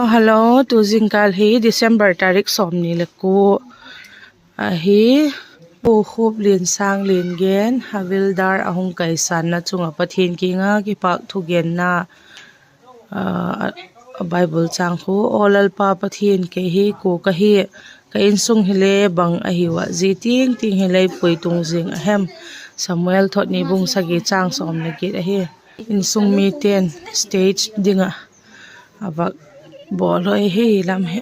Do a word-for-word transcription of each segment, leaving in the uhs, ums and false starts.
Hello, tu zingkal hi December tarik sawmni le kua ahi. Pu Khupliansâng Liangen, Havildar a hung kaisanna chung ah Pathian kiang ah kipâk thugenna, Bible châng khu: Aw Lalpa Pathian, kei hi kua ka hi, ka insung hile bang ahiu ah, zia tiang tiang hi lei pui tung zing a hem? Samuel thotni bung sagi châng sawm le giat ahi. Insung mite'n stage ding ah a vak bawl hoi hi lam hi.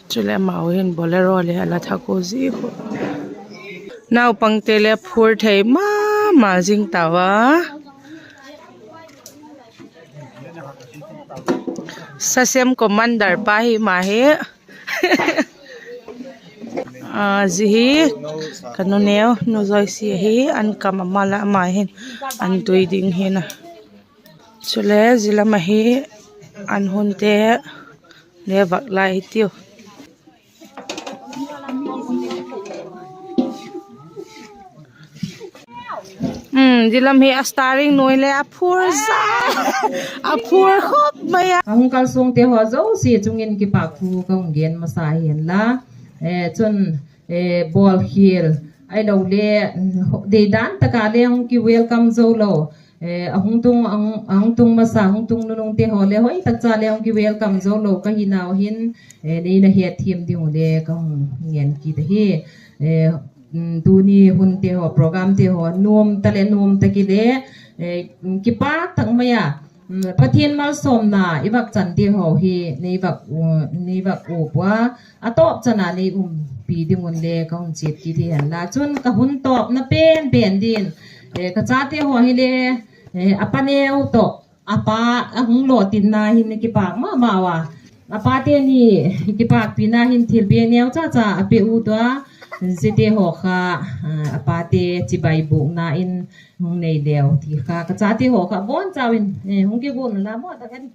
Chuleh amau hin Bolero le a la thak u zi khu. Naupangte le phur thei ma ma zing tau a. Sasem commander pa hi ma hi. Zia hi ka nu neu, Nu Joyce ahi, an kam a mal ah ama hin an tui ding hin a. Chule zia lam ahi, an hunte le vak lai hitiu. Zia lam hi a starring nuai le a phur za, a phur khop mai a. A hung kalsuante haw zosia chung in kipâk thu ka hung gen masa hi'n la, chun bawlkhial ahilole deidan tak a le hung ki welcome zo lo, a hung tung, a hung tung masa, hung tung nunungte haw le hoi tak cha le hung ki welcome zo lo ka hinau hin, nei la hetthiam ding u le ka hung ngen kit ahi. Tuni hunte haw, programte haw nuam ta leh nuam tak i le, kipâk tak mai a, Pathian malsawmna i vak chante haw hi nei vak u pua, a tawp chan a nei umpi ding un le ka hun chiat kit hi hen la. Chun ka hun tawpna pen pen din, ka chate haw hile, a pa neu tawh a pa a hung lawtinna hin kipâk ma ma ua, a pate ni kipâkpina hin thil bia neu cha cha a pe u tua, ziate haw kha, a pate chibai bûkna in hung nei leu ti kha ka chate haw kha bawn chau in hung kiguat la maw tak a ni.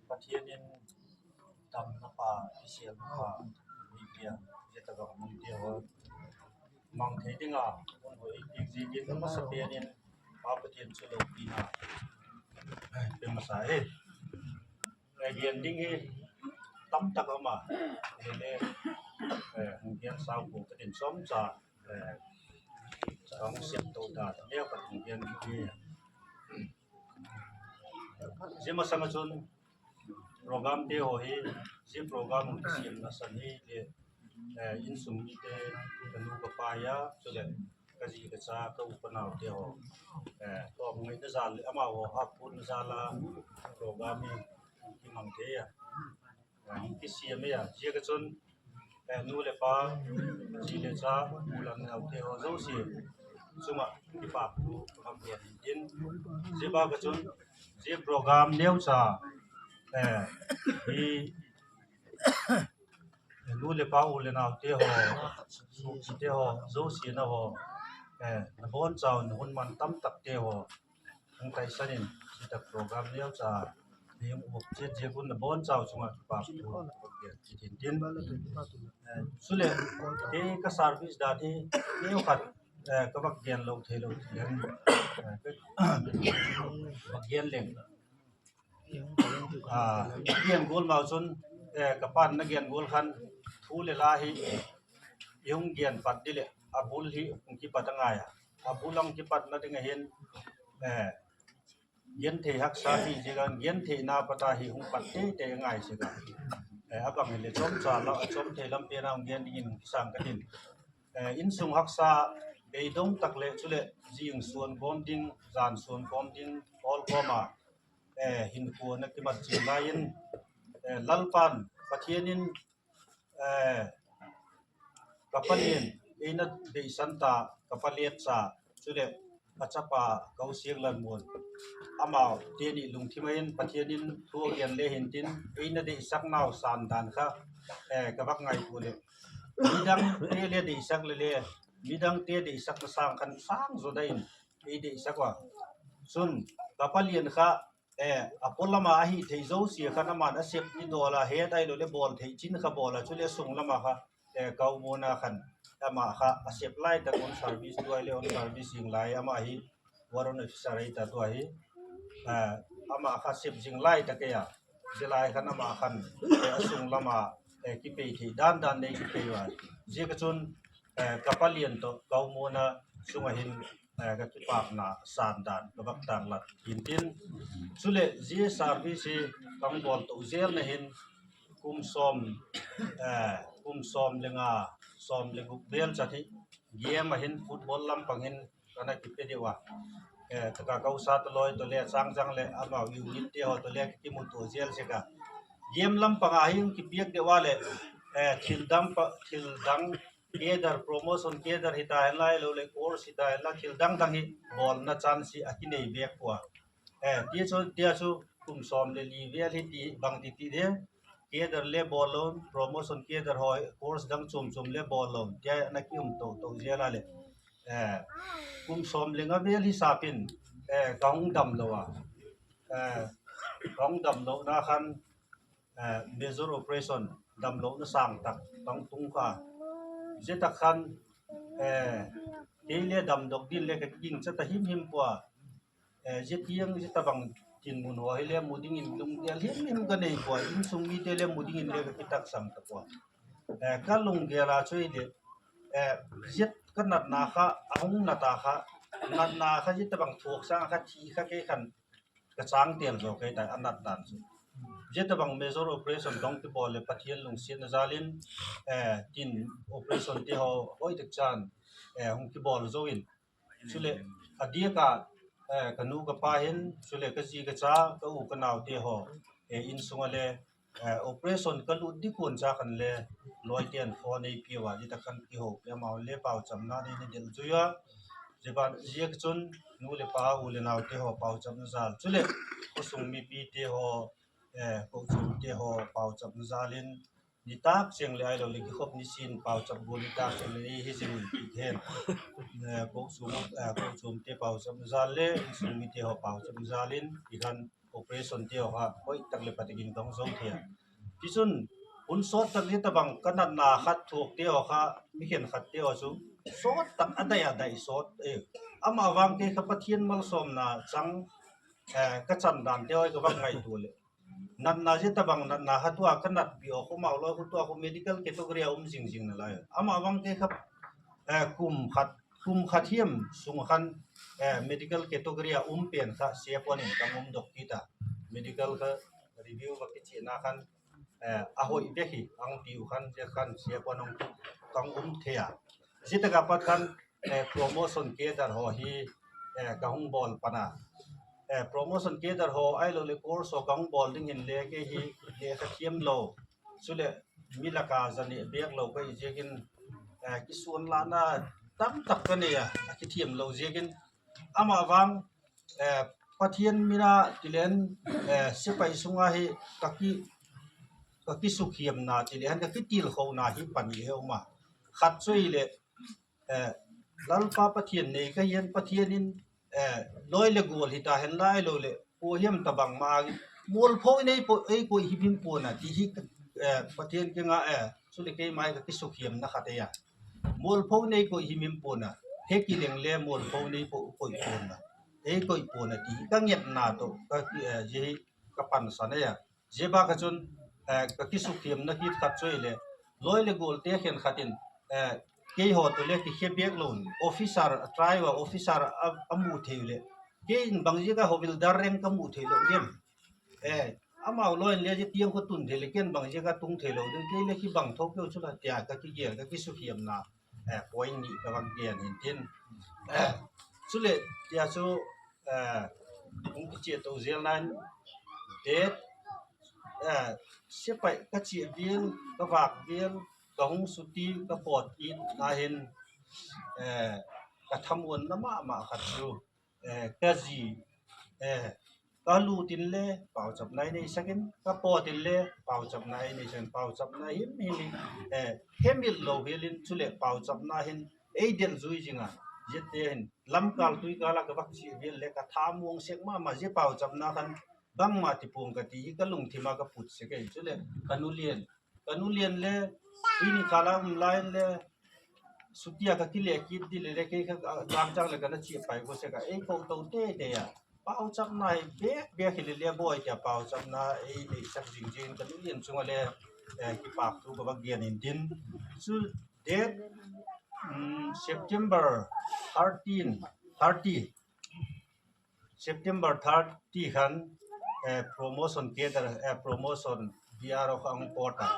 Pathian in damna pa, kisêlna pa, mi pia, zia tak a hung umte haw mang thei ding a hun hoi piak ziakin a masapen in Pa Pathian chu lopina pe masa hi. Gen ding hi tam tak a um a, hile hung gen sau pua ka tin, chawmcha ka hung siam to dan neu khat hung gen ding hi. Zia masang ah chun programte haw hi, zia program hung kisiamna san hi le, insung mite, ka nu ka pa a, chuleh ka zi ka cha, ka u ka naute haw, tawm ngaina jal leh amau haw hâkputna jal a program hi hung kimang thei a, hung kisiam ei a. Ziak a chun nu leh pa, zi leh cha, u le naute haw zosia chung ah kipâk thu ka gen intin, zia bâk a chun zia program neucha hi nu leh pa, u le naute haw, suapite haw zosia na haw, na bawn chau in hun man tam takte haw hung taisan in, zia tak program neucha hi hung uap chiat ziak un na bawn chau chung ah kipâk thu ka gen kit intin, chuleh kei ka service dan hi neukhat ka vak gen lo thei lo ti leng, vak gen leng, gen gual mau chun, ka pa'n na gen gual khan thu leh la hi i hung gen pat di leh a bul hi hung kipat a ngai a, a bul a hung kipatna ding a hin genthei haksa hi ziak a, gentheina pat a hi hung pat teitei a ngai sek a, a bang hileh chawmcha la, a chawmthei lam pen a hung gen dingin hung kisâng ka tin. Insung haksa, beidong tak leh chuleh zing suan kawm ding, jan suan kawm ding, awl kawm a hinkhua na kimat chian lai in, Lalpa'n, Pathian in, ka pa Lian, ei na deisan ta, ka pa Liatcha, chuleh a chapa ka u Siaklalmuan, amaute ni lungthim a in Pathian in thu a gen le hintin, ei na deisaknau san dan kha ka vak ngaitua leh, midangte le deisak le le midangte deihsakna sâng khan sâng zaw dai in ei deihsak ua. Chun, ka pa lian kha, a paw lam a ahi thei zosia khan ama'n a sep i dawl a, het ahiloleh bawl thei chin kha bawl a, chuleh a sung lam a kha, ka u Mona khan, ama kha a sep lai tak on service tu ahileh on service zing lai, ama hi warrant officer ahi ta tu ahi. Ama kha sep zing lai tak ei a, zia lai khan ama khan, a sung lam a, kipei thei dan dan nei kipei ua. Ziak a chun, ka pa lian tawh ka u Mona sung ah hin, ka kipâkna sân dan ka vak tâklat hintin. Chuleh zia service hi ka hung bawl to zelna hin kum sawm, kum sawm le nga, sawm le guk vel chat hi game ah hin football lam pang hin ka na kipe deu a. Taka ka usa tawh lawi tawh le chang chang leh amau unitte haw tawh le ka kimutua zel sek a. Game lam pang a hin kipiak deu a leh, thil dang, cadre, promotion cadre hita henla, ahiloleh course hita henla, thil dang dang hi bawlna chance hi a kinei bêk pua. Ti chu, tia chu kum sawm le li vel hi ti bang ti ti de, cadre le bawl lo, promotion cadre haw course dang chuam chuam le bawl lo, tia na ki um to to zel a leh, kum sawm le nga vel hi sap in, ka hung damlo a, ka hung damlona khan, major operation, damlona sâng tak ka hung tung kha. Zia tak khan, kei le damdok ding le ka kiging cha ta him him pua. Zia tiang zia tabang tin mun haw hile mu dingin lunggel him him ka nei pua, insung mite le mu dingin le ka kitaksang ta pua. Ka lunggel a chu hile, zia ka natna kha a hung nat a kha, natna kha zia tabang thuak sâng kha thi kha kei khan ka châng tel zaw kei tai a nat dan chu. Zia tabang major operation ka hung kibawl leh Pathian lungsiatna jal in, tin operation te haw hoi tak chan hung kibawl zo in, chuleh a diak a, ka nu ka pa hin, chuleh ka zi ka cha, ka u ka naute haw, insung a le, operation ka lut ding kuan cha khan le, lawite'n phone ei piau a, zia tak khan kihopi, amau le pauchapna nei na del zui a. Zia ban ziak chun nu leh pa, u leh naute haw pauchapna jal, chuleh khawsung mipite haw, kochuamte haw pauchapna jal in, nitâk chiang leh ahiloleh kikhop nisin pauchap gual nitâk chiang leh hi zing ui kit hen. Kochuamte pauchapna jal le insung mite haw pauchapna jal in i khan operationte haw kha hoi tak leh pat a ging dong zo thei a. Tichun, hun sawt tak zia tabang ka natna khat thuakte haw kha, mi khenkhatte haw chu sawt tak a dai a dai sawt, ama vang kei kha Pathian malsawmna chang, ka chan dante haw ka vak ngaitua leh, natna zia tabang natna kha tua ka natpi a khu, amau lawi khu tua khu medical category a um zing zing nalai. Ama vang kei kha, kum khat hiam sung khan, medical category a um pen kha siapuan in ka hung umdok kit a. Medical kha review va kichiana khan, a hoi bek hi a hung tiu khan, zia khan siapuan hung ka hung um thei a. Zia tak a pat khan, promotion cadre haw hi ka hung bawl pan a. Promotion cadre haw ahiloleh course haw ka hung bawl ding hinle kei hi lekha thiam lo, chuleh mi lak a za neh bêk lo ka hi ziakin, kisuanlana tamtak ka nei a, a kithiam lo ziakin, ama vang, Pathian min a ti leng, sepai sung a hi ka kisukhiamna ti leng ka kitilkhona hi pani he um a. Khat chu hileh, Lalpa Pathian nei ka hian, Pathian in, lawi leh gual hita henla ahiloleh kua hiam tabang ma, mualpho in ei koi himhim pua'n a ti hi, Pathian kiang a, chuleh keima hi ka kisukhiamna khat ei a. Mualpho in ei koi himhim pua'n a, he kileng le mualpho in ei koi pua'n a, ei koi pua'n a ti hi ka ngetna tawh ka, zia hi ka pansan ei a. Zia bâk a chun, ka kisukhiamna kit khat chu hileh, lawi leh gualte khenkhat in, keihaw tawh le kikhe bêk lo in, officer a try ua, officer a mu thei leh, kei in bang ziak a havildar rank ka mu theilo diam? Amau lawi in le zia tiang kha tun thei leh, ken bang ziak a tung theilo diam? Kei le kibang tho keu chu la, tia ka kigel, ka kisukhiamna point nih ka vak gen hintin. Chuleh tia chu, hung kichia to zelna in, date, sepai ka chia vel, ka vâk vel, ka hung suti, ka pawt itna hin, ka thamuanna ma ma khat chu, ka zi, ka lût inle pauchapna ei neisak in, ka pawt inle pauchapna ei neisak in, pauchapna himhim, hemil lo hial in, chuleh pauchapna hin ei del zui zing a, ziate hin lamkâl tuikâl ah ka vak chia vel le ka thamuang sek ma ma, zia pauchapna khan bangma ti pua'ng ka ti hi ka lungthim ah ka put sek ei. Chuleh ka nu lian, ka nu lian le tuni kâl a um lai le, sutia ka kile kit di le le kei kha, a, chang chang leh ka na chia pai ko sek a, ei ko to te te a. Pauchapna hi bêk bêk hi le le bawi tia pauchapna ei neisak zing zing in ka nu lian chung ah le, eh, kipâk thu ka vak gen intin. Chu date, um, September thirteen, thirty, September thirty khan, eh, promotion cadre, eh, promotion B R O kha hung pawt a.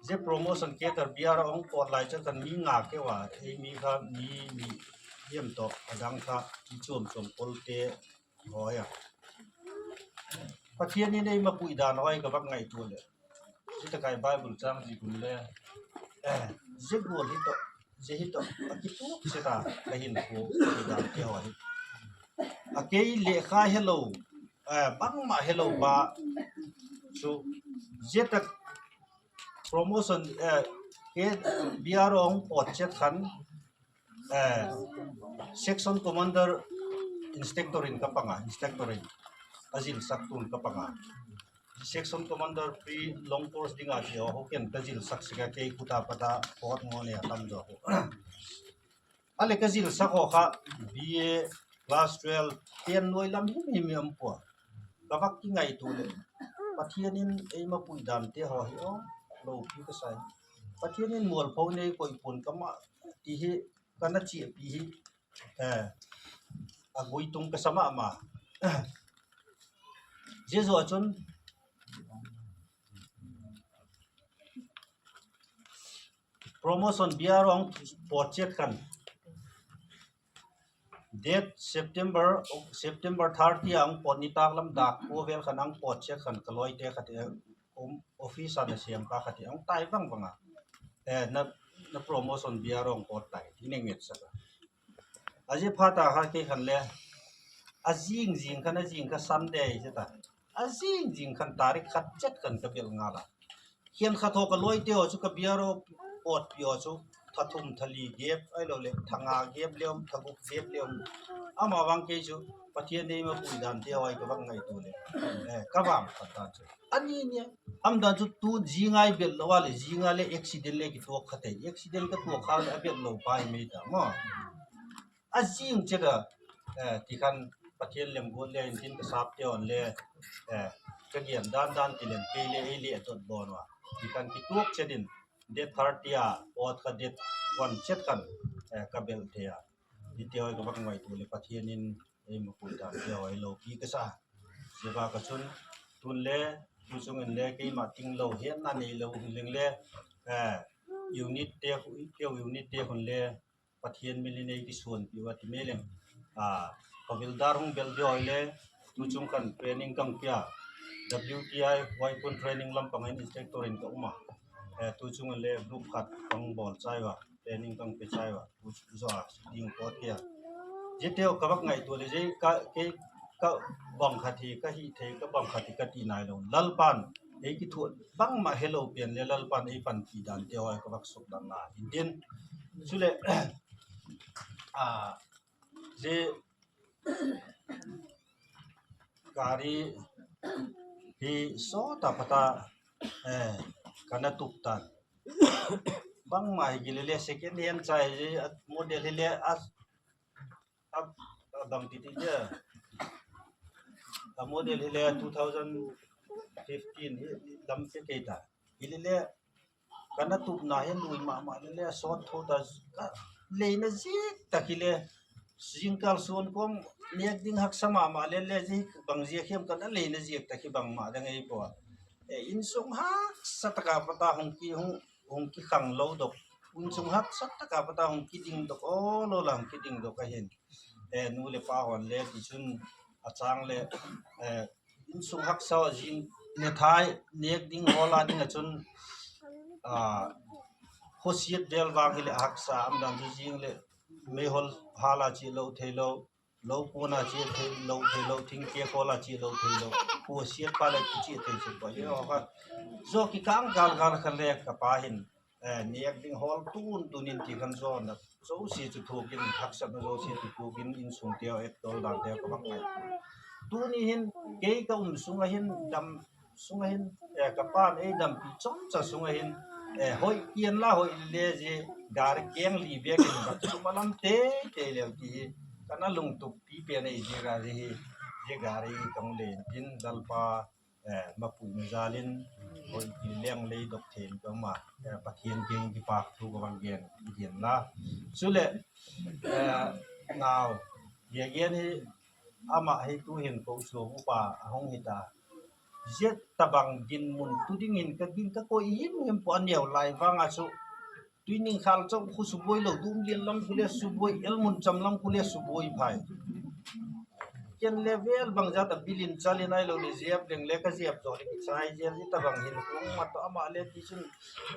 Zia promotion cadre B R O hung pawt lai chu khan mi nga keu a, ei mi kha mi, mi hiam tawh a dang kha mi chuam chuam kolte hoi a. Pathian in ei mapui dan hoi ka vak ngaitua leh, zia tak ah Bible chang zik un le, eh, zia gual hi tawh, zia hi tawh a kituak sek a, ka hinkhua, ka hidante haw hi. A kei lekha helo, eh, bangma helo pa chu, zia tak promotion, eh, ke B R O hung pawt chet khan, eh, section commander inspector in ka pang a, inspector in a zilsaktu'n ka pang a. Section commander pre long course ding a ti a, ho ken ka zilsak sek a, kei khut a pat a pawt ngaw nei a tam zaw. A leh ka zilsak haw kha B A, class twelve, ten nuai lam him him i um pua. Ka vak kingaitua leh, Pathian in ei mapui dante haw hi aw, lopi ka sa hi. Pathian in mualpho in ei koi pua'n ka ma ti hi, ka na chiapi hi, eh, a guitung ka sa ma ma. Zia zaw chun promotion B R O hung pawt chet khan, date September, September thirty a hung pawt, nitâk lam dâk kua vel khan hung pawt chet khan ka lawite khat, eh, um, office a na siam pa khat hung tai vang vang a, eh, na, na promotion B R O hung pawt tai ti nei ngetsak a. A zia phat a kha kei khan le, a zing zing khan, a zing kha Sunday zia ta, a zing zing khan tarik khat chet khan ka bel ngal a. Khenkhat haw ka lawite haw chu ka B R O pawtpi haw chu tha thum tha li gap ahiloleh tha nga gap le um, tha guk gap le um. Ama vang kei chu Pathian ei mapui dante haw hi ka vak ngaitua leh, eh, ka vang khat dan chu a ni ni a, am dan chu tu zing a i bel lo a leh zing a leh accident le kituak kha thei, accident ka tuak kha leh a bel lo pa hi mai ta maw. A zing chet a, eh, ti khan Pathian lemguat le intin ka sapte haw le, eh, ka gen dan dan ti leng kei le ei le a tot bawn ua, ti khan kituak chet in date thirty a pawt kha date one chet khan, eh, ka bel thei a. Zia ti haw hi ka vak ngaitua leh Pathian in ei mapui dante haw hi lopi ka sa. Zia vak a chun tun le, tu chung in le keima tinglo, hetna neilo hun leng le, eh, unit te, keu unitte hun le Pathian min in ei kisuanpi ua ti mai leng. A, Havildar hung bel di haw le, tu chung khan training kang pia, W T I Huaipun training lam pang in instructor in ka um a. Eh, tu chung in le group khat kang bawl chai ua, training kang pe chai ua, tu zaw a ding pawt kei a. Ziate haw ka vak ngaitua leh zia ka, kei ka bang khat hi, ka hi thei ka bang khat hi ka ti nailo. Lalpa'n ei kithuat bangma helo pen le Lalpa'n ei panpi dante haw ka vak sukdamna intin. Chuleh, a, zia gari hi sawt a pat a, eh, ka na tup tan. Bangma hi gile le second hand chai, a model hile a, a, a bang ti ti dia, a model hile two thousand fifteen hi lam che kei ta. Hile le ka na tupna hi lui ma ma le le a sawt tho ta, ka leina ziak tak hile, zingkal suan kawm nêk ding haksa ma ma le le, zia bang ziak hiam ka na leina ziak tak hi bangma dang ei pua. E, insung haksa tak a pat a hung ki, hung, hung kikhanglo dok, insung haksa tak a pat a hung kiding dok, aw lo la hung kiding dok ahin. E, nu leh pa haw'n le tichun a châng leh, e, insung haksa a zing, ne thai, nêk ding hawl a ding ah chun, a, khawsiat vel vang hileh a haksa, a umdan chu zing leh meihol hâl a chia lo theilo, lo kuan a chia thei lo theilo, thingte khawl a chia lo theilo, khawsiat pa leh kichia thei chu pa hi aw kha. Zaw kikâng gâl gâl kha le ka pa hin nêk ding hawl tun tun in ti khan zawnna zosia chu thuak in, haksatna zosia chu thuak in, insungte haw, ektol dante haw ka va ngai. Tuni hin kei ka um sung ah hin, dam sung ah hin, ka pa'n ei dampi chomcha sung ah hin, hoi pian la, hoi le zia gari keng li bêk in va sum a lam tei tei leu ti hi, ka na lungtup pi pen ei zia gari hi, zia gari ka hung len tin Lalpa mapuina jal in, hoi pi leng lei dok thei in ka um a, Pathian kiang in kipâk thu ka va gen, i gen la. Chuleh, nau, zia gen hi, ama hi tu'hin kochuam upa a hung hita. Zia tabang dinmun tu dingin ka ging ka koi him him pua, a neu lai vang a chu. Tuining khâl chau khu subuai lo, dum lian lam khu le subuai, el mun cham lam khu le subuai phai. Ken le vêl bangzat a bil in chal in ahiloleh zep leng le ka zep zaw ding kichai zel, zia tabang hin kung ma tawh ama le tichun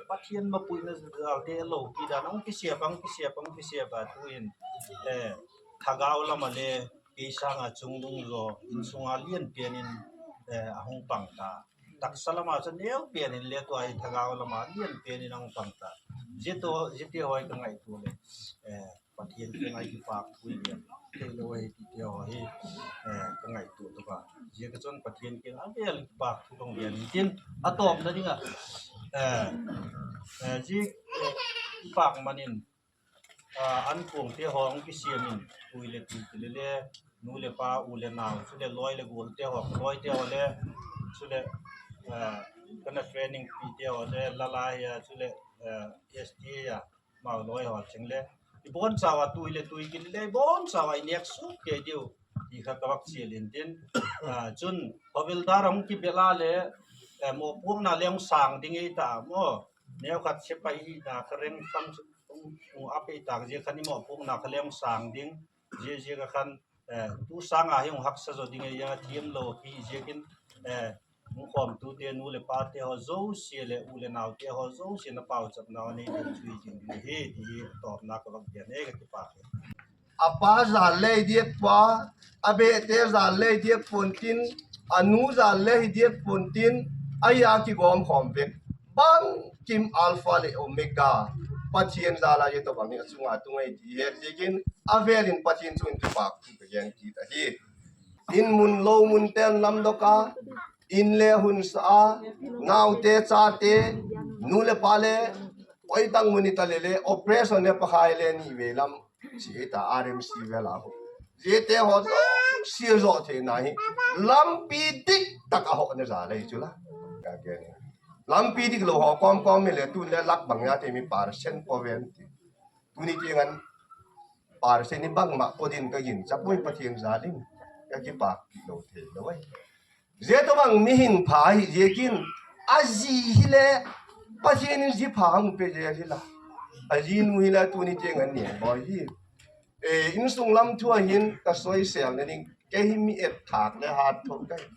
Pathian mapuina jalte lopi dan a hung kisiap, hung kisiap, hung kisiap a tu'hin thagau lam ah le kei sâng a chungnung zaw, insung a lian pen in a hung pang ta. Taksa lam a chu neu pen in le tua hi thagau lam a lian pen in a hung pang ta. Ziate haw hi ka ngaitua leh, Pathian kiang ah kipâk thu i gen theilo ahi tite haw hi ka ngaitua tuk a. Ziak a chun Pathian kiang a vêl in kipâk thu ka hung gen intin, a tawpna ding ah, zia kipâk man in, an kuangte haw hung kisiam in, tui leh tui ti le le, nu leh pa, u leh nau, chuleh lawi leh gualte haw, lawite haw le, chuleh, ka na training pite haw le, Lalai a, chuleh, SDA a, mau lawi haw cheng le, i bawn chau a tui leh tui kit le, i bawn chau a i nêk suk kei diu, ti kha ka vak chial intin, chun, hawildar a hung kibel a le, mawpuakna le hung sâng ding ei ta maw, neukhat sepai hina kha reng sam chu, a pei tâk zia khan i mawpuakna kha le hung sâng ding, zia ziak a khan, tu sâng a hi hung haksa zaw ding ei a thiamlo hi ziakin, hung khawmtute nu leh pate haw zosia leh u leh naute haw zosia na pauchapna nei ding chu i ging ding hi ti hi tawpna ka vak gen e, ka kipâk hi. A pa jal le hi diak pua, a behte jal le hi diak pua'n tin, a nu jal le hi diak pua'n tin, a ia kigawm khawm vek, bangkim Alpha leh Omega, Pathian jal a zia tawhbang hi a chung a tung ei ti het ziakin, a vêl in Pathian chung in kipâk thu ka gen kit ahi. In mun lo mun ten lamdok a, in le hun sa a, naute chate, nu leh pa le, oi tang mun i ta le le, operation le pakhai le ni vei lam, si i ta RMC vêl a khu. Ziate haw zosia zawh theina hi, lampi dik tak a hoh na jal ahi chu la. Lampi dik lo haw kawm kawm mi le tun le lak bang a te mi percent paw ven ti. Tuni tiang an percent hi bangma paw din ka gin chapui Pathian jal in, ka kipâk kit lo theilo ahi. Zia tawhbang mihing pha hi ziakin, a zi hile, Pathian in zi pha hung pe zel hi la. A zinu hile tuni tiang an ni bawi hi. Insung lam thu a hin ka soisêlna ding, kei hi mi et thâk le hat tho ka hi.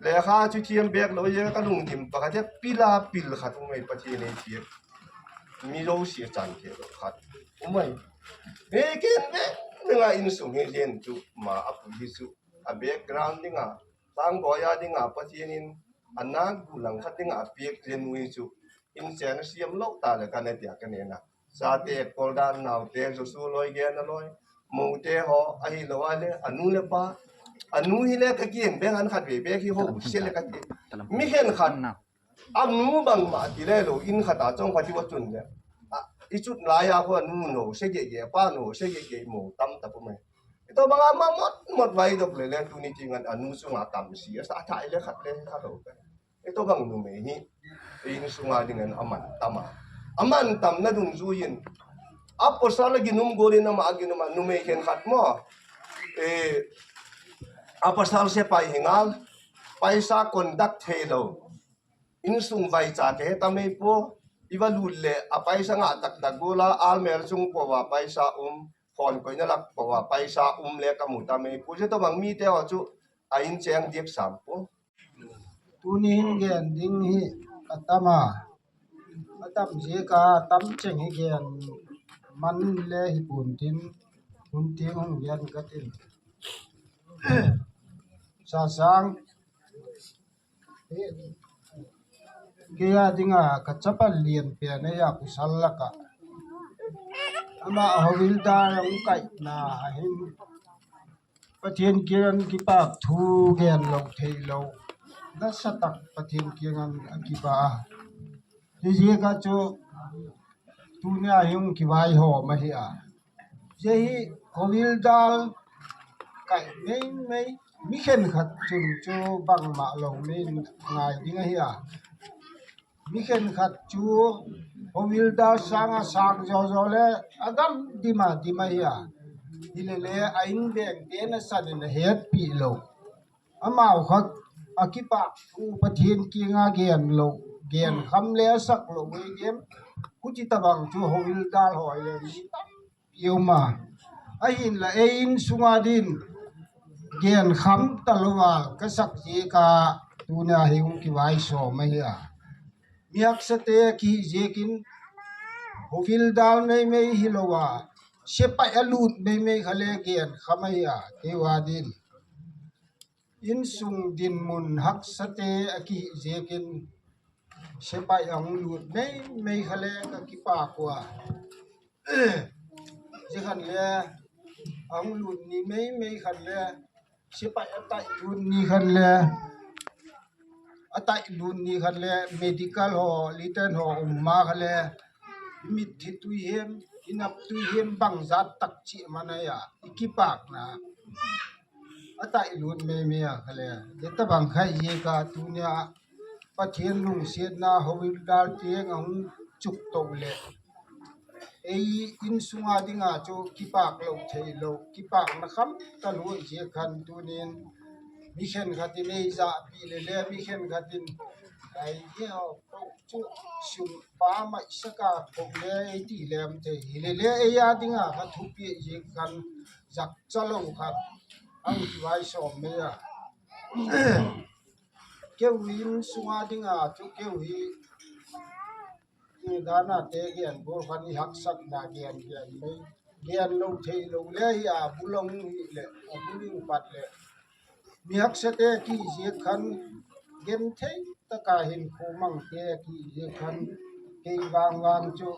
Lekha chu thiam bêk lo ziak a ka lungthim pakhat hi pil a pil khat um ei Pathian ei piak. Mi zosia chan thei lo khat um ai. Ei ken bêk bêk a insung hi zen chu ma a pui hi chu, a background ding a, sâng bawi a ding a Pathian in a nâk gu lang khat ding a piak zen ui chu, in chêng siam lo ta leh ka ne ti a ka nena. Chate kol dan, naute Joshua lawi gen a lawi, mote haw ahilo a le a nu le pa, a nu hile ka kiang bêk an khat vei bêk hi ho se le ka ti. Mi khenkhat a nu bangma ti le lo in khat a chawng khat i va chun le, i chut lai a khu a nu no se gege, pa no se gege mo tam ta pu mai. I tawhbang a ma mot mot vai dok le le tuni tiang an a nu chung a tam si a sa thai le khat le kha lo ka. I tawhbang numei hi insung a ding an a man tam a, a man tamna dungzui in, a pawsal a ginum gual in ama a ginum a, numei khenkhat maw, a pawsal sepai hi ngal, paisa conduct theilo, insung vaicha te he tam ei pua, i va lut leh a paisa ngah tak tak gual a almêl chung paw a paisa um, khawnkoina lak paw a paisa um le ka mu tam ei pua, zia tawhbang mite haw chu a in chêng diak sam pua. Tuni hin gen ding hi a tam a, a tam ziak a tam cheng hi gen man le hi pua'n tin, hun tiang hung gen ka tin. Sasâng, hi, Kei â ding a ka chapa lian pen ahi a, pasal lak ah ama Hawildal a hung kaina hin Pathian kiang in kipâk thu gen lo theilo, nasa tak Pathian kiang in a kipâk a. Hiziak ah chu tuni a hi hung kivaihawm ahi a. Zia hi Hawildal kai mei mei, mi khenkhat chun chu bangmah lo mi ngai ding ahi a. Mi khenkhat chu Hawildal sâng a sâng zaw zaw le a gam dim a dim ahi a. Hilele a invengte nasan in a hetpi lo. Amau kha a kipâk thu Pathian kiang a gen lo, genkham le a sak lo ei diam. Huti tabang chu Hawildal haw le mi tampi um a. Ahinla ei insung a ding genkham talo a ka sak ziak a tuni a hi hung kivaisawm ahi a. Mi haksate kihi ziakin Hawildal mei mei hilo a, sepai a lût mei mei kha le genkham ahi a, kei ua ding. Insung dinmun haksate a kihi ziakin sepai a hung lût mei mei kha le ka kipâk ua. Zia khan le a hung lût ni mei mei khan le, sepai a tai lût ni khan le, a tai lût ni khan le medical haw, liten haw um ma kha le, i mitthi tui hem, i nap tui hem, bangzat tak chiah man ahi a, i kipâkna a tai lût mei mei a kha le. Zia tabang kha ziak a tuni a Pathian lungsiatna Hawildal tiang a hung chuk to leh, ei insung a ding a chu kipâk lo theilo, kipâkna kham talua ziak khan tunin mi khenkhat in ei zahpi le le, mi khenkhat in ai hi haw ko chu sum pa mai saka ko le ei ti lem thei hile le, ei a ding a kha thupi ziak khan zakcha lo khat a hung kivaisawm mei a. Keu insung a ding a chu keu hi, i dan a te gen gual khan i haksatna gen gen mei, gen lo theilo le hi a, bu long hileh a bu ling pat leh, mi haksate kihi ziak khan, genthei tak a hinkhua mangte kihi ziak khan, kei vang vang chu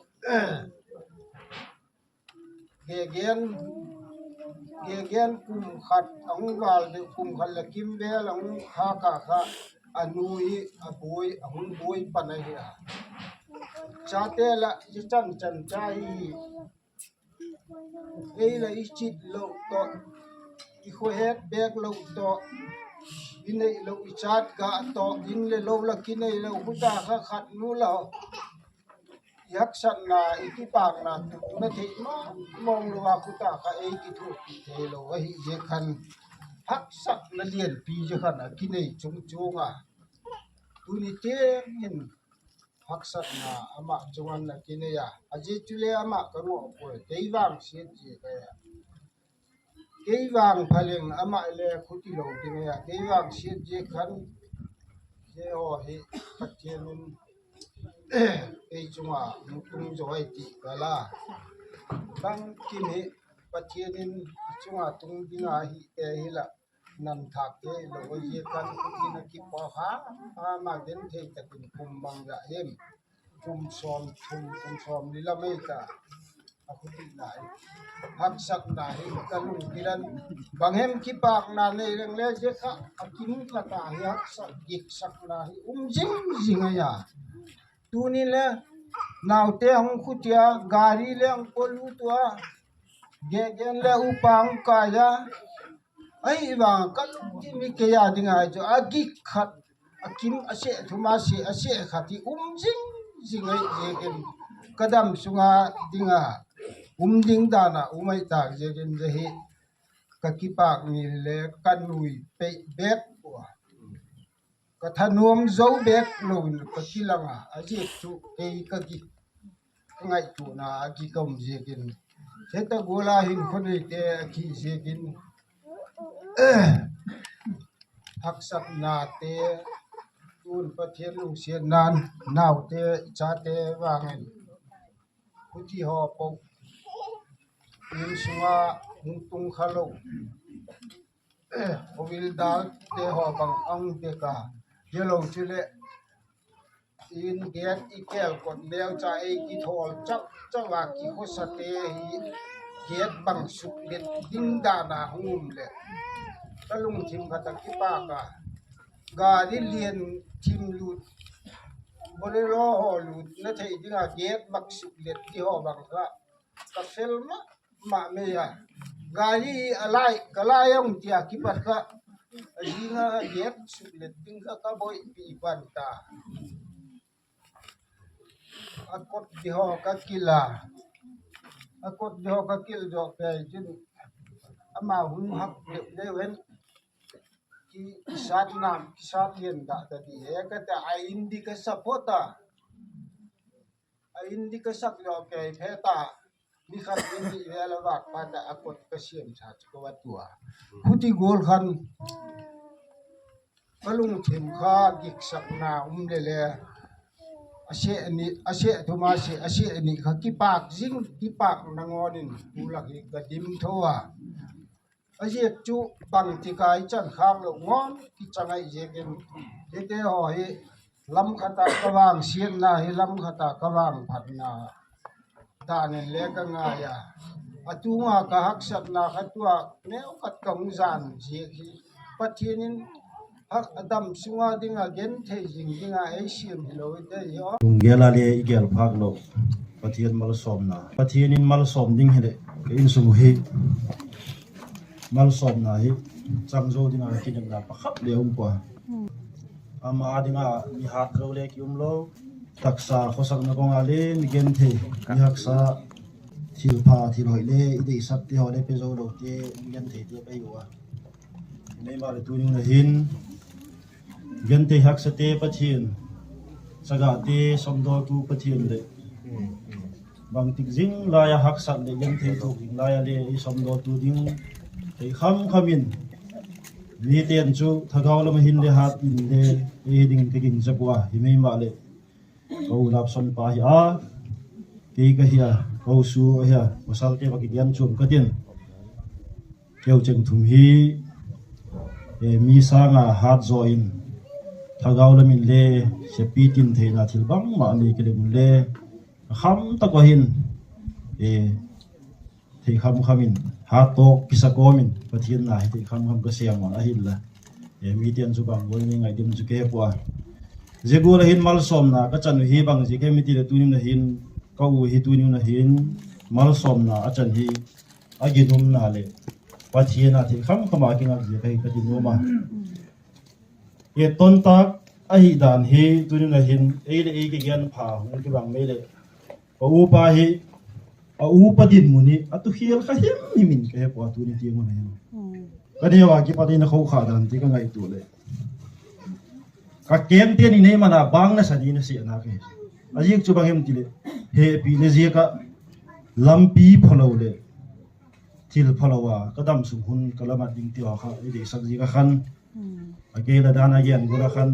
gegen, gegen kum khat a hung val deu, kum khat leh kimvel a hung khâk a kha, a nu hi a buai, a hung buai pan ahi a. Chate lah zia chan chan cha hi, ei la i chit lo tawh, i khua het bêk lo tawh, i neilo i chat gah tawh, in le lo la kinei lo, khuta kha khat nu la i haksatna, i kipâkna tutna thei mawng mawng lo a, khuta kha ei kithuapi theilo ahi ziak khan, haksatna lianpi zia khan a kinei chung chung a, tuni tiang in haksatna ama chung in a kinei a, a zia chule ama ka ngawh puai, kei vang siat ziak ahi a. Kei vang pha leng ama le khuti lo ding ahi a, kei vang siat ziak khan, zia haw hi Pathian in ei chung a hung tung zaw ahi ti ka la. Bangkim hi Pathian in i chung a tung ding ahi te hi lah, nam thâk te lo a ziak khan khutin a kipaw ha, ama genthei tak in kum bang zah hem, kum sawm thum, kum sawm li lam ei ta, a khuti lai. Haksatna hi ka lungthim in, bang hem kipâkna nei leng le zia kha a kim ka ta hi, haksat giksakna hi um zing zing ahi a. Tuni le naute hung khuti a, gari le hung paw lut ua, gegen le upa hung kai a, ahi vang ka lungthim hi kei a ding ahi chu a gik khat, a kim a seh thum a seh, a seh khat hi um zing zing ahi ziakin, ka dam sung a ding a um ding dan a um ahi tâk ziakin zia hi ka kipâk ni le ka nui pei bêk ua, ka thanuam zo bêk lo in ka kilang a, a ziak chu kei ka gik, ka ngaituana a gik a um ziakin, zia tak gual a hinkhua neite a kihi ziakin, haksatnate, tun Pathian lungsiatna'n naute, chate vang in, khuti haw po, insung a hung tung kha lo, Hawildal te haw bang a hung bêk a, hilo chuleh In gate i kêl kot leu cha ei kithawl chak chak a kikhawsate hi gate bang suklet ding dan a hung um leh ka lungthim khat a kipâk a, gari lian thim lut, Bolero haw lutna thei ding a gate bang suklet ti haw bang kha ka fel ma ma mai a. Gari a lai ka lai ung ti a kipat kha a zing a gate suklet ding kha ka boipi pan ta. A kot di haw ka kil a, a kot di haw ka kil zawk kei chun ama hung hak deuh deuh hen kisat nam kisat lian dah ta di he ka ta a in di ka support a. A in di ka sak zawk kei phe ta, ni khat ni nih vel a vâk phat ah a kot ka siam cha chu ka va tua. Huti gual khan ka lungthim kha giksakna um le le, a seh thum a seh, a seh nih kha kipâk zing, kipâk nangawn in tu lak hi ka dim tho a. A ziak chu bangtik a i chan khâk lo ngawn kichang ahi ziakin, hite haw hi lam khat a ka vang siatna hi lam khat a ka vang phatna dan in le ka ngai a. A tung a ka haksatna kha tua neu khat ka hung zan ziak hi Pathian in a dam sung a ding a genthei zing ding a ei siam hilo i te hi aw. Lunggel a le i gel phâk lo, Pathian malsawmna, Pathian in malsawm ding hileh ka insung hi malsawmna hi chang zo ding a ka kinepna pakhat le um pua. Ama â ding a mi hat zo le ki um lo, taksa khawsakna kawng a le mi genthei, mi haksa, thilpha thilhoi le i deisakte haw le pe zo lote mi gentheite ka hi ua. Himaleh tuni hun a hin genthei haksate Pathian, sagate sawmdawtu Pathian leh bangtik zing lai a haksat leh genthei tuak zing lai a le i sawmdawtu ding thei kham kham in, mite'n chu thagau lam a hin le hat in le ei hi ding ka gingcha pua a, himaleh ka u Lapson pa hi a, kei ka hi a, ka u Su ahi a, pasalte va kigen chuam ka tin, keu cheng thum hi mi sâng a hat zaw in, thagau lam in le sepi tin theina thil bangma a nei ka leh un le, a kham tak a hin thei kham kham in, hat tawk kisa kawm in Pathian na hi thei kham kham ka sêm a, ahinla mite'n chu bang gual nei ngai dim chu ke pua. Zia gual a hin malsawmna ka chan uh hi bang ziak hem i ti leh tuni hun a hin ka u hi tuni hun a hin malsawmna a chan hi a ginumna leh Pathian a thei kham kham a kingak ziak ahi ka ti nuam a. E, ton tâk ahi dan hi tuni hun a hin ei leh ei kigen pha hung kibang mei leh ka upa hi, a upa dinmun hi a tu khial kha him him in ka he pua tuni tiang un a hin. Ka neu a kipat in a khokha dan ti ka ngaitua leh ka kengte'n i nei man a bang nasa ding a siatna ka hi. A ziak chu bang hem ti leh, hepina ziak ah lampi phalo leh thil phalo a ka dam sung hun ka la mat ding ti haw kha i deisak ziak ah khan, a kei la dan a gen gual ah khan,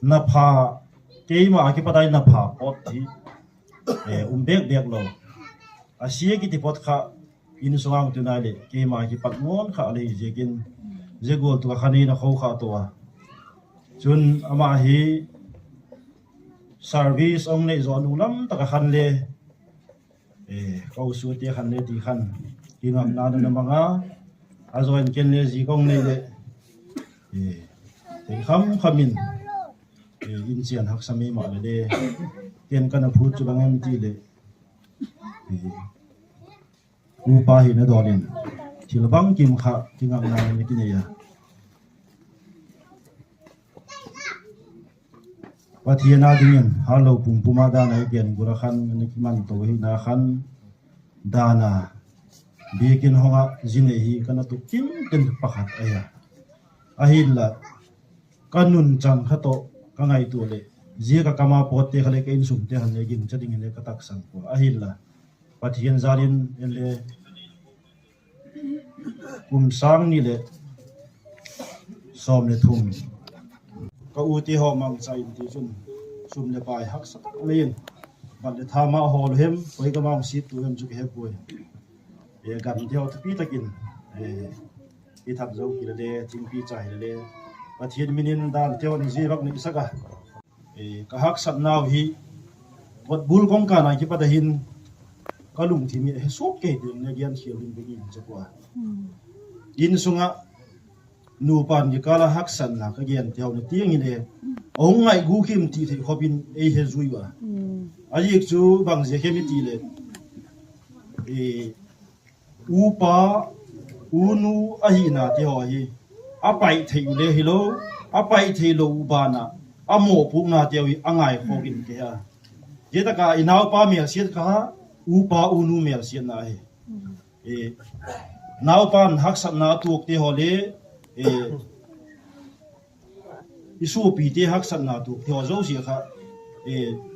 na pha, keima a kipat a na pha pawt hi um bêk bêk lo. A sia kiti pawt kha insung a hung tun a leh keima kipat ngawn kha a lei ziakin, zia gual tu a khan ei na khokha to a. Chun ama hi service a hung nei zaw nung lam tak ah khan le, ka u Sute khan le ti khan kingakna na mang a, a zaw in ken le zi ka hung nei leh thei kham kham in, in chian haksa mei mah le le, ken ka na phut chu bang em ti leh, upa hina dawl in thil bangkim kha kingakna na kinei a. Pathian â dingin hâtlo pumpum a dan a i gen gual ah khan, a na kiman to hina khan, dan a biakin hawng ah zi nei hi ka na tup tinten pakhat ahi a. Ahinla, ka nunchan kha tawh ka ngaitua leh, zia ka kam a pawtte kha leh ka insungte khan le gingcha dingin le ka taksan pua. Ahinla, Pathian jal in en le, kum sâng ni leh sawm leh thum, ka ute haw mangcha in ti chun, sum leh pai haksa tak mai in, bat leh tha ma hawl hem, koi gam a hung sit tu hem chu ka he puai. Gamte haw thupi tak in i that zo kile le, thingpi cha hile le, Pathian min in dante haw ni zia vak neisak a, Ka haksatnau hi kotbul kawngkana kipat a hin ka lungthim hi he suak kei ding le gen khial ding ding in chu kua. Insung ah nupa'n kikâl a haksatna ka gente haw na tiang hile, a hung ngaigukim ti thei khop in ei he zui ua. A ziak chu bang ziak hem i ti leh, upa, unu ahina ti haw hi a pai thei u le hilo, a pai theilo u ban ah a mawpuakna teu hi a ngaikhawk in ke a. Zia tak ah i naupa mêlsiat kha upa unu mêlsiatna ahi. Naupa'n haksatna a tuak ti haw le, i suapite haksatna tuak ti haw zosia kha,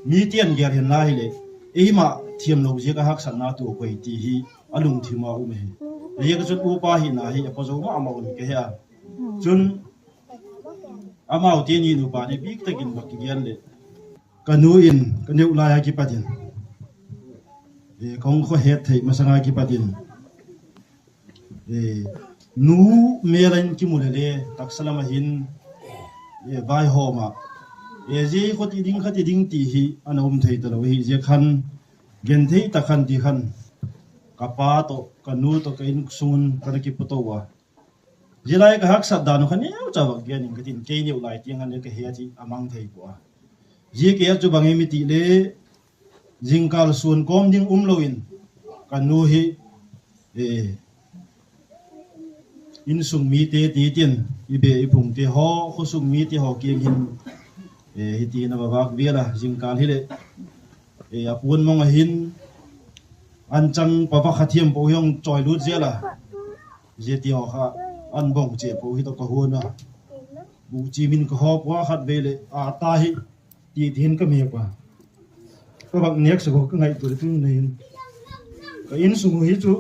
mite'n gel hinna hileh, eima thiamlo ziak a haksatna tuak ui ti hi a lungthim a um ahi. Ziak a chun upa hina hi a pawzo ma ma un ka he a. Chun amaute ni nupa ni bik tak in bak kigen leh, ka nu in ka neu lai a kipat in, ka hung khaw het thei masang a kipat in, nu mêl in kimu le le, taksa lam a hin vaihawm ah, zia khaw ti ding kha ti ding ti hi a na um thei talo ahi ziak khan, genthei tak khan ti khan, ka pa tawh ka nu tawh ka insung un ka na kiputo a. Zia lai ka haksat dan uh kha neucha vak gen ing ka tin, kei neu lai tiang khan le ka he a ti a mang thei pua a. Zia kei a chu bang em i ti le, zingkâl suan kawm ding umlo in, ka nu hi insung mite ti tin, i be i phungte haw, khawsung mite haw kiang hin, hiti hin a va vâk vial a, zingkâl hileh, a puan mong a hin, an chang pa va kha thiam po hi hung chawi lut zel a, zia ti haw kha an bawng che po hi tawh ka huan a, bu chiam in ka hawp ua khatvei leh a ta hi, ti ti hin ka mêk ua. Ka vak nêksak uh ka ngaitua tu na hin, ka insung uh hi chu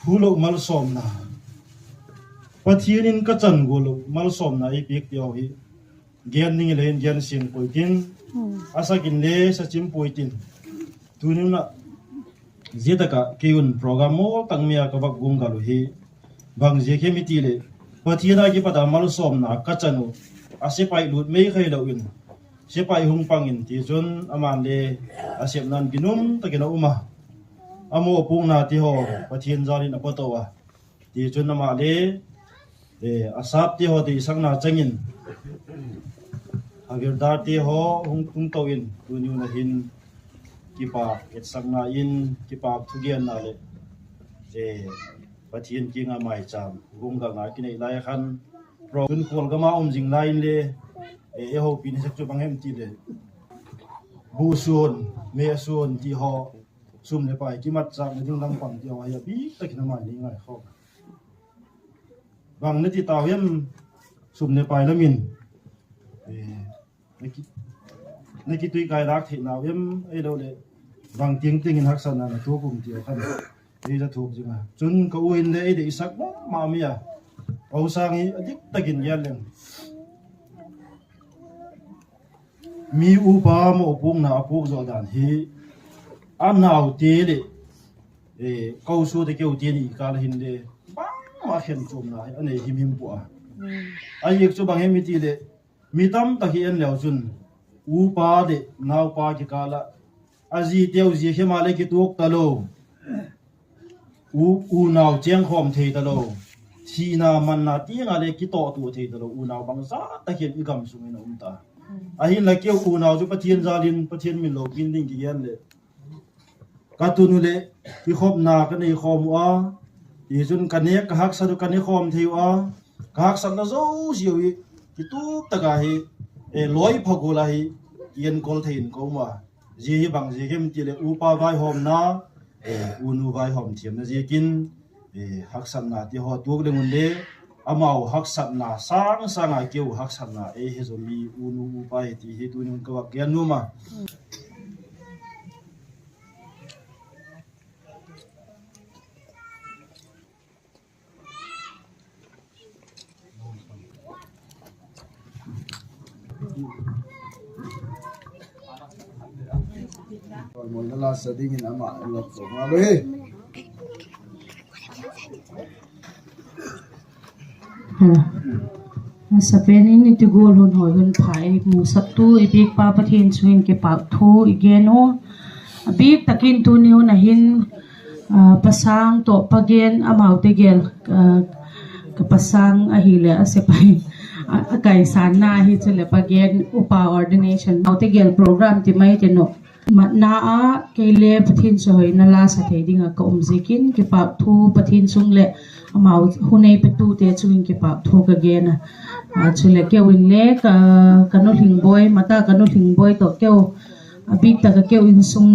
phulo malsawmna, Pathian in ka chan gual lo malsawmna ei piak ti haw hi gen ding le hin gen siam puai tin, a sak in le sa chim puai tin, tuni un ah zia tak ah kei un program mawl tak mi a ka vak guanggal uh hi bang ziak hem i ti leh, Pathian a kipat a malsawmna ka chan uh, a sepai lut mei kha hilo in, sepai hung pang in, tichun ama'n le a sepna'n ginum tak in a um a, a mawpuakna ti haw Pathian jal in a pato a, tichun ama le a sâpte haw deisakna chang in, a virdarte haw hung tung to in, tuni un a hin kipak etsakna in, kipak thugenna leh Pathian kiang a maichâm guanggalna kinei lai a khan, pro tun khual gam a um zing lai inle, ei hopina sek chu bang hem ti leh, bu suan, me suan ti haw, sum leh pai kimatchâkna ding lam pang ti haw hi a bik tak in a mai nei ngaikhawk. Bang na ti tau em, sum leh pai lam in na kituikai lâk theinau em, ahiloleh bang tiang tiang in haksatna na tuak um ti a khan ei za thuak zing a. Chun ka u in le ei deisak ma ma mi a, Pausâng hi a dik tak in gen leng, mi upa mawpuakna a puak zaw dan hi a naute leh, ka u suate keute ni kâl a hinle bangma khenchuamna hi a nei him him pua a. A ziak chu bang hem i ti leh, mi tam tak hi en leu chun, upa leh naupa kikâl ah a ziteu zia khem a le kituak talo, unau chêngkhawm thei talo, thina manna tiang a le kitawhtua thei talo unau bangza tak hi i gam sung in a um ta. Ahinla keu unau chu Pathian jal in Pathian min lopi ding kigen leh, ka tun u leh kikhopna ka nei khawm u a, tichun ka nêk ka haksat u ka ne khawm thei u a, ka haksatna zosiau hi kitup tak a hi, lawipha gual a hi kienkol thei in ka um a. Zia hi bang ziak hem ti leh upa vaihawmna, unu vaihawm thiamna ziakin, haksatna ti haw tuak leng unle, amau haksatna sâng sâng a keu haksatna ei he zaw mi unu upa hi ti hi tuni un ka vak gen nuam a. Moina la sa dingin ama lak zo ma lo hi. A sapen in i ti gual hun hawi hun pha ei musaktu i biakpa Pathian chung in kipâk thu i gen u. A bîk tak in tuni hun a hin, ah, pasang tawh pa gen amaute gel, ah, ka pasang ahileh a sepai, a, a kaisanna hi chuleh pa gen upa ordination amaute gel program ti mai tin uh. Matna ah kei le Pathian chawihoina la sa thei ding ah ka um ziakin kipâk thu Pathian chung leh amau hun ei petute chung in kipâk thu ka gen a. Ah, chuleh keu in le ka, ka nu Lhingbawi, mata ka nu Lhingbawi tawh keu, a bîk tak ah keu insung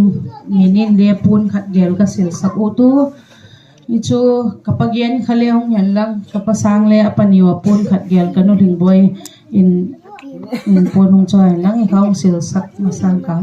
min in le puan khat gel ka silsak u tu. I chu ka pa gen kha le hung hen lang, ka pasang le a pani ua puan khat gel ka nu Lhingbawi in, in puan hung chawi hen lang i kha hung silsak masang ka.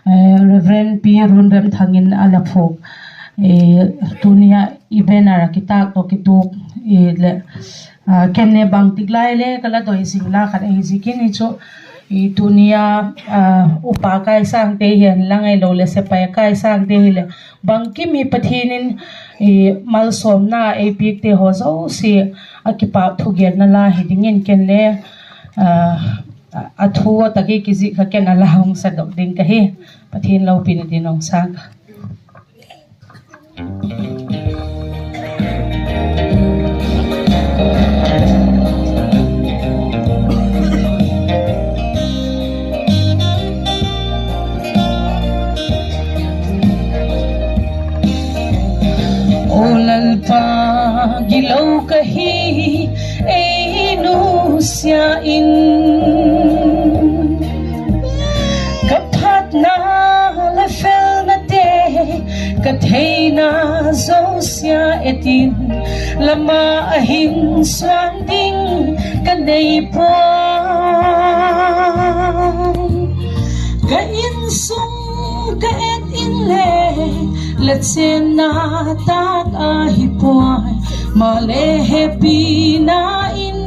Eh, Reverend Pi Runremthang in a la phuak, eh, tuni a i banner a kitâk tawh kituak, eh, leh, ah, ken le bangtik lai le ka la doi zing la khat ahi ziakin i chu, i tuni a, ah, upa kaisangte hi hen lang ahiloleh sepai kaisangte hileh bangkim hi Pathian in, i, malsawmna ei piakte haw zosia a kipâk thugenna la hi dingin ken le, ah, a thu a tak i kizik kha ken a la hung sadok ding ka hi. Pathian lopina dingin hung sâng ka. Aw Lalpa, gilo ka hi, ei nusia in. Ka phatna la felnate, ka theina zosia et in, la ma a hin suan ding ka nei puai. Ka insung ka et inle, la chênna tâk ahi puai, maleh hepina in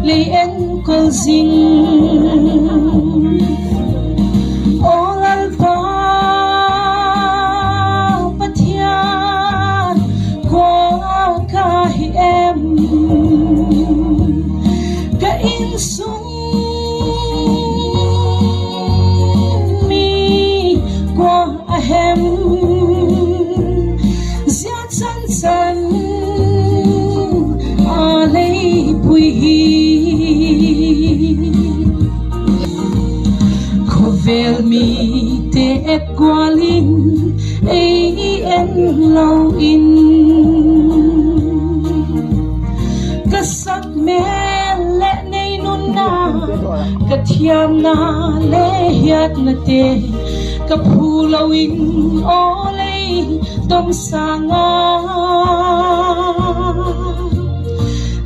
lei enkol zing. Aw Lalpa Pathian, kua ka hi em? Ka insung mi kua a hem? Zia chan chan a lei pui hi. Khawvel mite et gual in ei en lo in, ka sak mêl leh nei nunna, ka thiamna le hiatnate ka phu lo in, aw lei dom sâng a,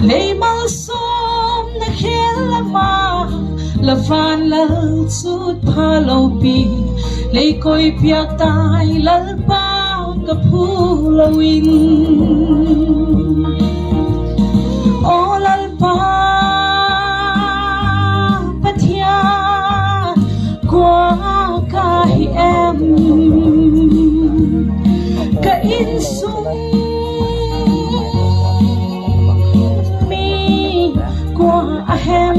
lei malsawmna khêl lam ah la van lalchutpha lopi, lei koi piak tai Lalpa ka phu lo in. Aw Lalpa Pathian, kua ka hi em? Ka insung mi kua a hem?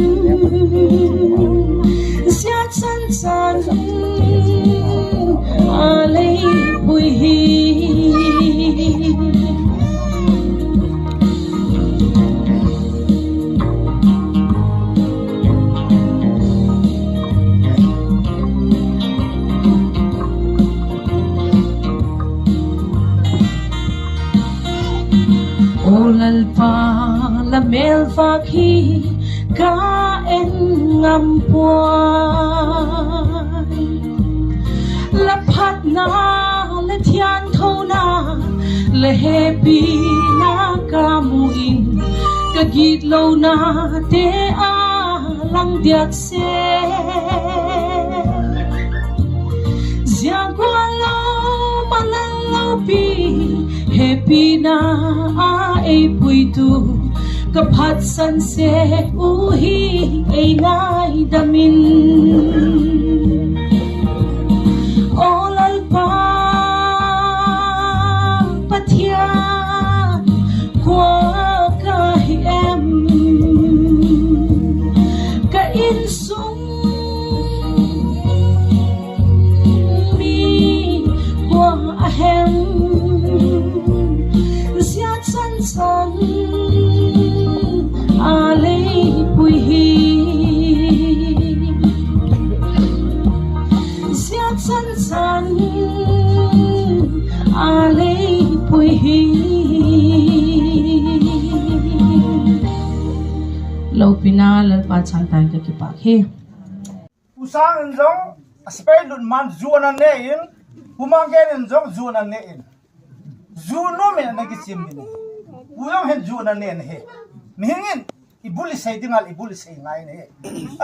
Zia chan chan a lei pui hi. Aw Lalpa, la mêlvâk hi ka en ngam puai. La phatna, la thiangthona, la hepina ka mu in, ka gitlonate a lang diak sek. Zia gual lo, malal lopi, Hepina a ei puitu ka phatsan sek u hi ei ngaidam in. Aw Lalpa Pathian, kua ka hi em? Ka insung mi kua a hem? Zia chan chan a lei pui hi. Zia chan chan a lei pui hi. Lopina Lalpa changtan ka kipâk hi. Pu Sâng in zong a sepai lut man zu ana ne in, Pu Manggen in zong zu ana ne in, zu nuam in ana kichiam in, Pu zong hin zu ana ne in hi. Mihing in i bul i sei ding a i bul i sei ngai in hi.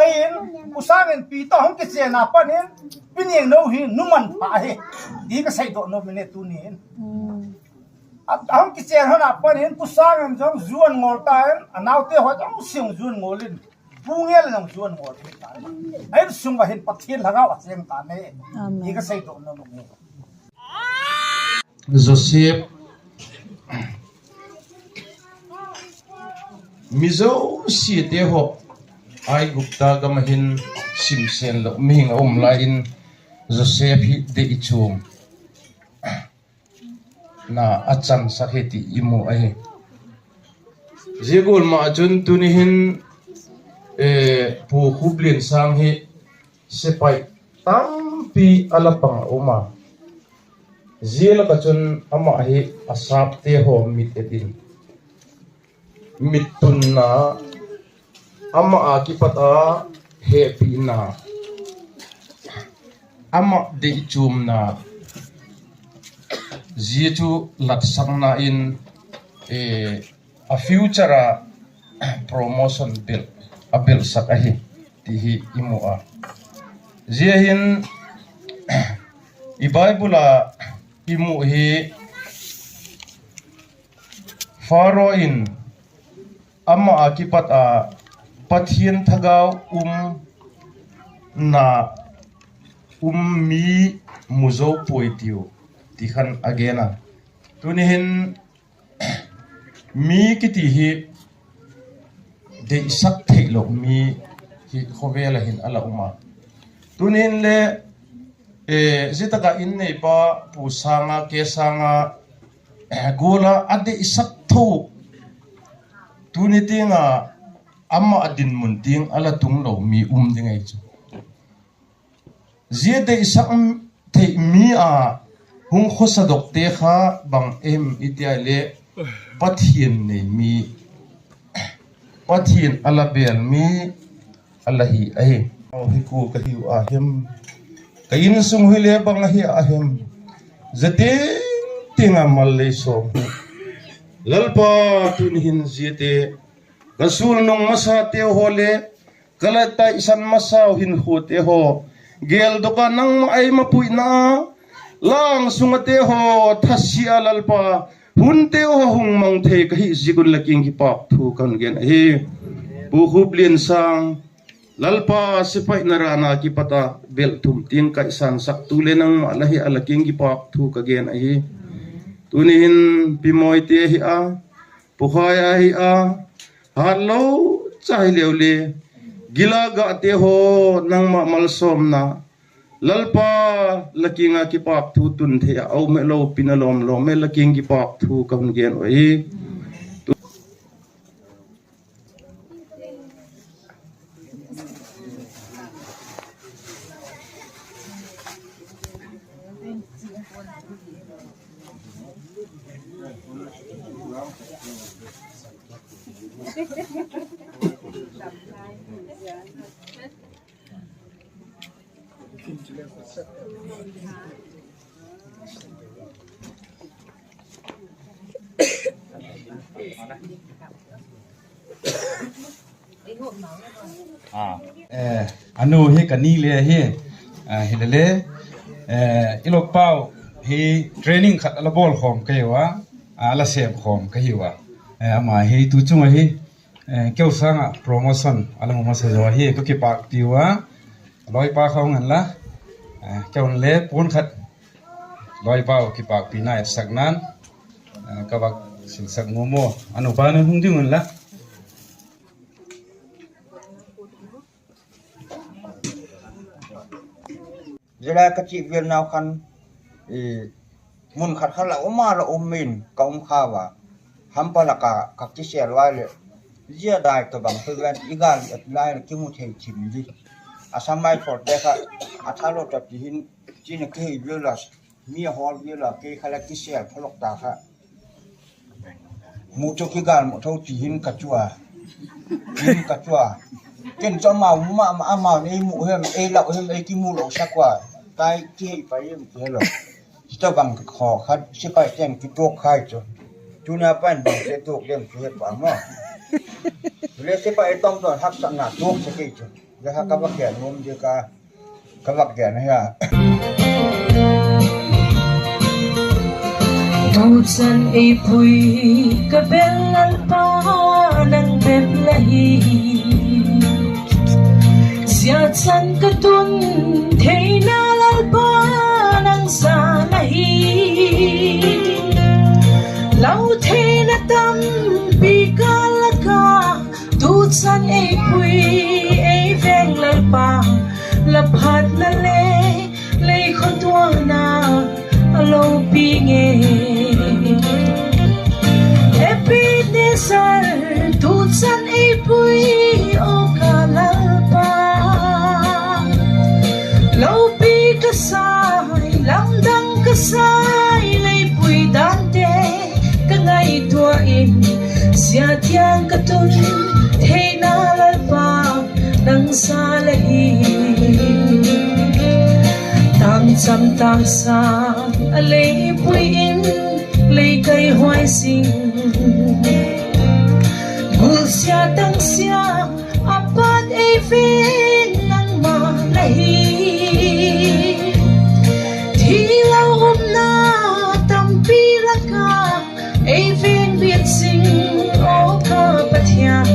Ahin, Pu Sâng in pi tawh hung kichên a pan in, Pi Niangno hi nu man pha hi, ti ka seidaw nuam in hi tuni in. A hung kichên hon a pan in Pu Sâng in zong zu an ngawl ta in, a naute haw zong siang zu an ngawl in, Pu Ngel in zong zu an ngawl ta. A in sung ah hin Pathian Lhagao a chêng ta ne, ti ka seidaw nuam in hi. Joseph, mi zosiate haw Aigupta gam ah hin simsen lo mihing a um lai in, Joseph hi deichuam na a chansak hi ti i mu ahi. Zia gual ma ah chun tuni hin, Pu Khupliansâng hi sepai tampi a la pang a um a. Zia lak ah chun ama hi a sâpte haw mit et in, mit tunna, ama a kipat a hepina, ama deichuamna, zia chu latsakna in, a future a promotion bel a belsak ahi ti hi i mu a. Zia hin i Bible a i mu hi, Pharaoh in ama a kipat a Pathian Thagau um na um mi mu zo puai tiu, ti khan a gen a. Tuni hin mi kiti hi deihsak theilo mi hi khawvel ah hin a la um a. Tuni hin le, zia tak ah in neipa Pu Sâng a, K. Sâng a gual a a deihsak tho, tuni tiang a ama a dinmun tiang a la tung lo mi um ding ahi chu. Zia deihsak thei mi a hung khawsadokte kha bang em i ti a leh, Pathian nei mi, Pathian a la bêl mi a la hi ahi. Hi kua ka hiu a hem? Ka insung hile bang ahi a hem? Zia tiang tiang a mal lei sawm hi, Lalpa, tuni hin ziate, ka sulnung masate haw le ka la taisan masau hinkhuate haw, geldok a nangma ei mapuina a, lang sung ate haw thasia a Lalpa, hunte haw hung mang thei ka hi ziak un la kiang kipâk thu ka hun gen ahi. Pu Khupliansâng, Lalpa, sepaina rana kipat a bel thum tiang kaisansaktu le nangma la hi a, la kiang kipâk thu ka gen ahi. Tuni hin Pi Mawite ahi a, Pu Khai ahi a, hatlo cha hileu le, gil a gate haw nangma malsawmna, Lalpa, la kiang a kipâk thu tun thei a um e, lopina lawm lawm e, la kiang kipâk thu ka hun gen uh ahi. A nu hi ka ni le hi, hilele, i lopau hi training khat a la bawl khawm kei ua. a la sêm khawm ka hiu a. Ama hi tu chung ahi, keu sâng ah promotion a la mu masa zaw hi ka kipâkpi ua. Lawipa kha hung en la, keu le puan khat lawipa uh kipâkpina etsakna'n ka vak silsak nuam a, a nupa nu hung ding un la. Zia lai ka chih vel nau khan, mun khat kha la um a la um in ka um kha ua, hampa lak ah ka kisêl lai leh, zia dai tawhbang pe ven i gâl et lai leh kimu thei thim di. A sam mai forte kha a thalo ta ti hin, china kihei vel la, mi a hawl vel la, kei kha la kisêl phalok ta kha. Mu chu kigâl mu tho ti hin ka chu a, hin ka chu a. Ken chu amau mu ma ma, amau ei mu hem, ei lau hem, ei kimu lo sak ua, tai kihei pai em ti helo. Chutobang khaw kha sipaite'n kituak khai chu, tuna pan bangte tuak dem chu he pa maw. Le sipai tawmchaw haksatna tuak sek ei chu. Zia kha ka vak gen nuam di ka, ka vak gen ahi a. Tu chan ei pui ka bel Lalpa, nang bep la hi. Zia chan ka tun theina Lalpa, nang sa la hi. Lau theina tampi kâl lak ah, tu chan ei pui ei veng Lalpa, la phatna le lei khawtuana a lopi ngei. Ebenezer, tu chan ei pui aw ka Lalpa, lopi ka sai, lamdang ka sai, lei pui dante ka ngaitua in, zia tiang ka tun theina Lalpa, nang sa la hi. Tângcham tângsa a lei pui in, lei kai huai sing, gulsia tangsia a pat ei veng nangma la hi. Thi lo umna tampi lak ah, ei veng bit sing aw ka Pathian,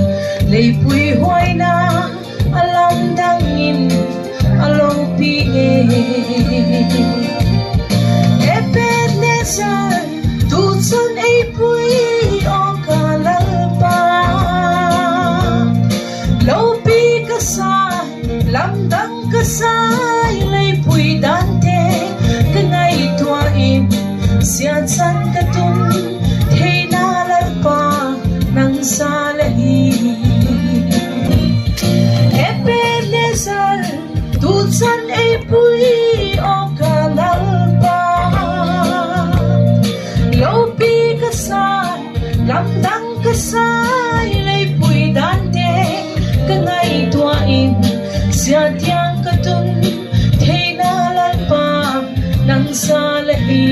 lei pui huaina a lamdang in a lopi ngei. Ebenezer, tu chan ei pui aw ka Lalpa, lopi ka sai, lamdang ka sai, lei pui dante ka ngaitua in, zia chan ka tun theina Lalpa, nang sa la hi. Ebenezer, tu chan ei pui aw ka Lalpa, lopi ka sai, lamdang ka sai, lei pui dante ka ngaitua in, zia tiang ka tun theina Lalpa, nang sa la hi.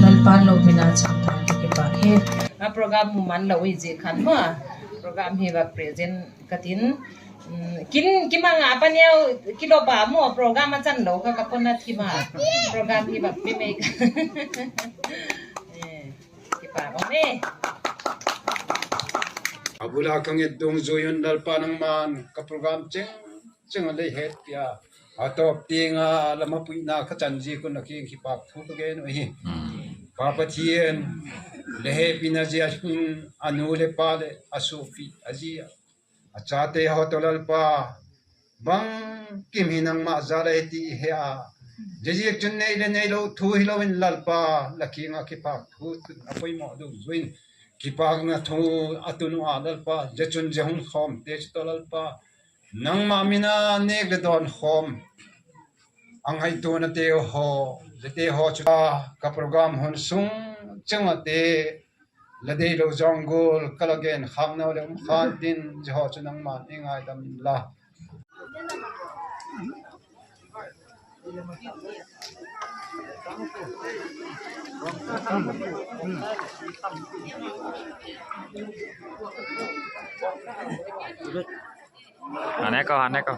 Lalpa'n lopina chang ta, kipâk hi. A program mu man lo i zia khan maw, program hi va present ka tin, kin kimang a paneu kilop a maw, program a chan lo kha ka pon a thim a, program hi va pe mei ka. Kipâk um e. A bul a ka nget dungzui un Lalpa nangma'n ka program cheng cheng a lei hetpi a, a tawp tiang a la mapuina ka chan ziak un la kiang kipâk thu ka gen uh hi. Pa Pathian, la hepina zia hin a nu leh pa leh a suapi a zi a, a chate haw tawh Lalpa, bangkim hi nangma jal ahi ti i he a, ziaziakchun nei leh neilo thu hilo in Lalpa, la kiang ah kipâk thu tun a poimaw dungzui in, kipâkna thu a tun uh a Lalpa, zia chun zia hun khawmte chu tawh Lalpa, nangma min a nêk leh dawn khawm a ngaituanate haw, ziate haw chu a, ka program hun sung cheng ahte, la deilo zawng gual ka la gen khâk nau leh um khan tin, zia haw chu nangma'n ei ngaidam inla. Haneko, haneko.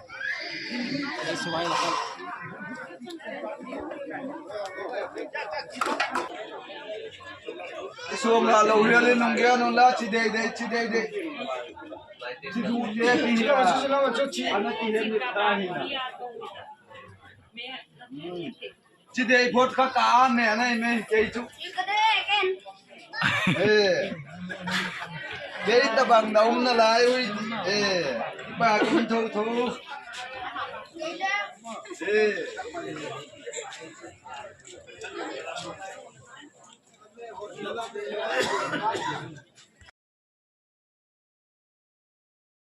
Suang la lo hial in nung gen un la, chi dei dei, chi dei dei. Chi du le ti hi a. Ana ti hem ni ta hi na. Chi dei phot kha ka a me nai me kei chu. E. Kei ta bang da um na lai ui. E. Ba kin tho tho. E.